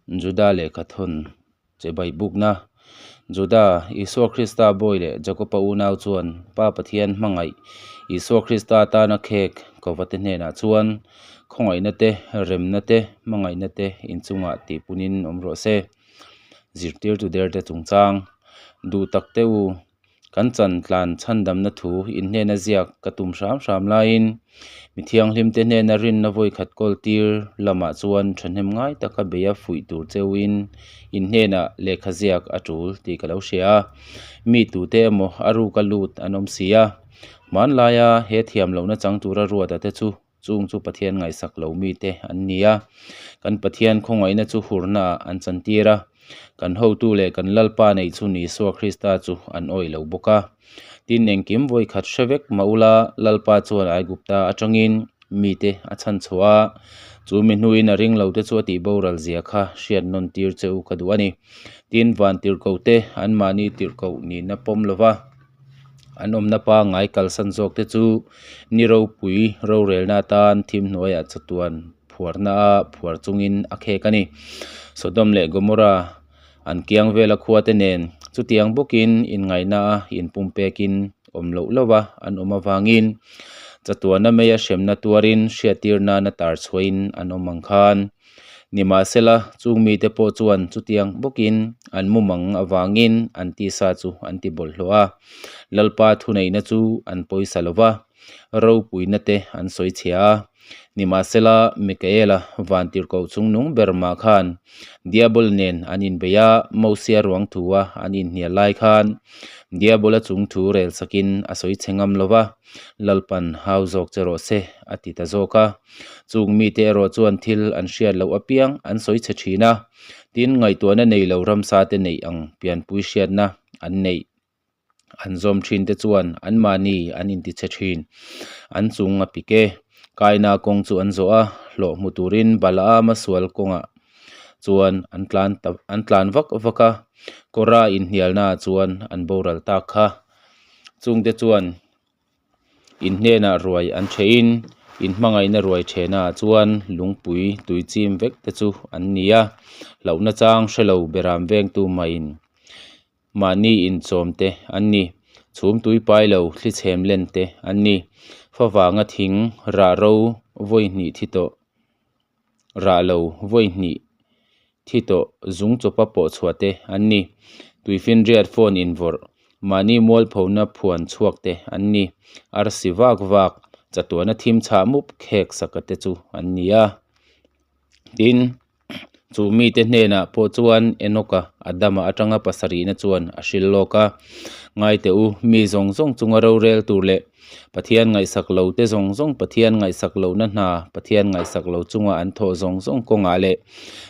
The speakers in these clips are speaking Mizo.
Juda lehkhathawn che baibukna. Juda, Isua Krista bawi leh Jakoba unau chuan Pa Pathian hmangaih Isua Krista tana khek kovate hnenah chuan khawngaihna te, remna te, hmangaihna te inchungah tihpunin awm rawh se. Zirtirtu derte chungchang duh tak te u. Kan chan tlan chhandamna thu inhnena ziak ka tum hram hram laiin mi thianghlimte hnena rinna vawi khat kawl tir lamah chuan thahnem ngai taka beia fuih tur cheuhin inhnenah lehkha ziak a tul tih ka lo hria a. Mi tute emaw a ruka lut an awm si a, hmanlaia he thiam lohna chang tura ruata te chu Chung chu Pathian ngaihsak lo mite an ni a, kan Pathian khawngaihna chu hurnaah an chantir a, kan hotu leh kan Lalpa neih chhun Isua Krista chu an awih lo bawk a. Tin, engkim vawi khat hre vek mah ula, Lalpa chuan Aigupta atangin mite a chhan chhuah a, chu mi hnuin a ring lote chu a tih boral zia kha hriat nawn tir che u ka duh a ni. Tin, van tirhkohte anmahni tirhkoh nihna pawm lova, An awmna pangngai kalsan zawk te chu ni ropui rorelna atan thim hnuaiah chatuan phuarna a phuar chungin a khek a ni. Sodom leh Gomorra an kiang vela khua te nen chutiang bawkin inngaihna a inpumpekin awm loh loh a an awm avangin chatuana meia hremna tuarin hriattir nana tar chhuahin an awm ang khan. Nimahsela, chung mite pawh chuan chutiang bawkin an mumang avangin an tisa chu an ti bawlhhlawh a, Lalpa thuneihna chu an pawisa lo va, ropuina te an sawi chhia a. Nimahsela, Mikaela vantirhkoh chungnung ber mah khan Diabol nen an inbei a, Mosia ruang thua an inhnial lai khan Diabola chung thu rel sakin a sawi chhe ngam lo va, Lalpan hau zawk che rawh se, a ti ta zawk a. Chung mite erawh chuan thil an hriat loh apiang an sawi chhe thin a, tin ngaihtuahna nei lo ramsa te neih ang pianpui hriatna an neih an zawm thin te chuan anmahni an inti chhe thin. An chung a pik e. Kaina kawng chu an zawh a, hlawh hmu turin Balaama sual kawngah chuan an tlan ta an tlan vak vak a, Kora inhnialnaah chuan an boral tak kha. Chungte chuan In hnenah ruai an thehin in hmangaihna ruai thenaah chuan lungpui tui chim vek te chu an ni a, hlauhna chang hre lo beram vengtu mahin mahni inchawm te an ni, chhum tui pai lo thli chhem len te an ni, favanga thing rah ro vawi hnih thi tawh rah lo vawi hnih thi tawh zung chawpa pawh chhuah te an ni. Tuifinriat phone invawrh, mahni mualphona phuan chhuak te an ni. Arsi vak vak, chatuana thim chhah mup khek saka te chu an ni a. Tin, chu mite hnenah pawh chuan Enoka, Adama atanga pasarihna chuan a hrilh lawk a, Ngaite u, mi zawng zawng chunga rorel tur leh Pathian ngaihsak lo te zawng zawng Pathian ngaihsak lohna hna Pathian ngaihsak lo chunga an thawh zawng zawng kawngah leh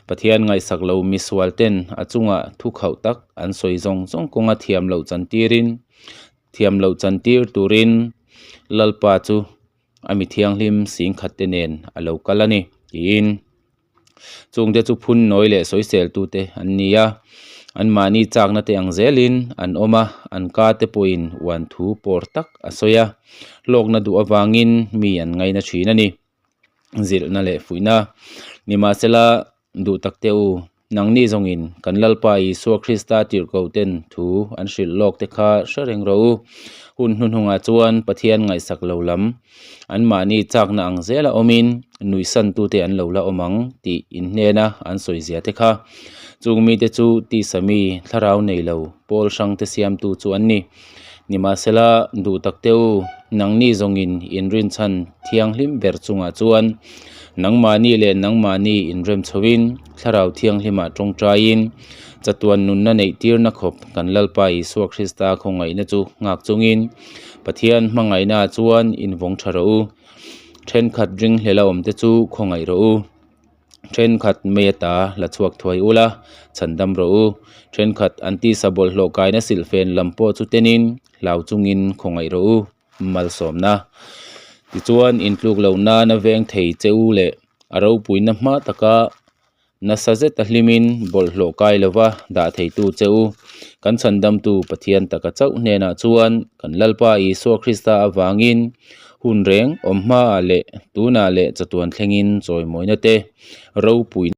Pathian ngaihsak lo misual ten a chunga thu khauh tak an sawi zawng zawng kawnga thiam loh chantirin thiam loh chantir turin Lalpa chu a mi thianghlim singkhat te nen a lo kal a ni tiin Chungte chu phun nawi leh sawiseltute an ni a, anmahni chakna te ang zelin an awm a, an ka te pawhin uan thu pawr tak a sawi a, hlawkna duh avangin mi an ngaina thin a ni. Zilhna leh fuihna Nimahsela duh tak te u, nangni zawngin kan Lalpa Isua Krista tirhkoh ten thu an hrilh lawk te kha hre reng rawh u. Hun hnuhnungah chuan Pathian ngaihsak lo lam Anmahni chakna ang zela awmin nuihsantute an lo la awm ang tih inhnena an sawi zia te kha. Chung mite chu tisa mi thlarau nei lo pawl hrangte siamtu chu an ni. Nimahsela, duh tak te u, nangni zawngin inrinchhan thianghlim ber chungah chuan nangmahni leh nangmahni inrem chhoin thlarau thianghlimah tawngtaiin chatuan nunna neih tirna khawp kan Lalpa Isua Krista khawngaihna chu nghak chungin Pathian hmangaihnaah chuan invawng tha rawh u. Thenkhat ringhlela awmte chu khawngaih rawh u. Thenkhat mei ata la chhuak thuai ula, chhandam rawh u. Thenkhat an tisa bawlhhlawh kaina silhfen lam pawh chu tenin hlau chungin khawngaih rawh u. Malsawmna. Tichuan, intluk loh nana veng thei che u leh a ropuina hma taka Nasa zeta hlimin bawlhhlawh kai lova dah theitu che u, kan chhandamtu Pathian taka chauh hnenah chuan kan Lalpa Isua Krista avangin hun reng awm hmaah leh tunah leh chatuan thlengin chawimawina te, ropuina.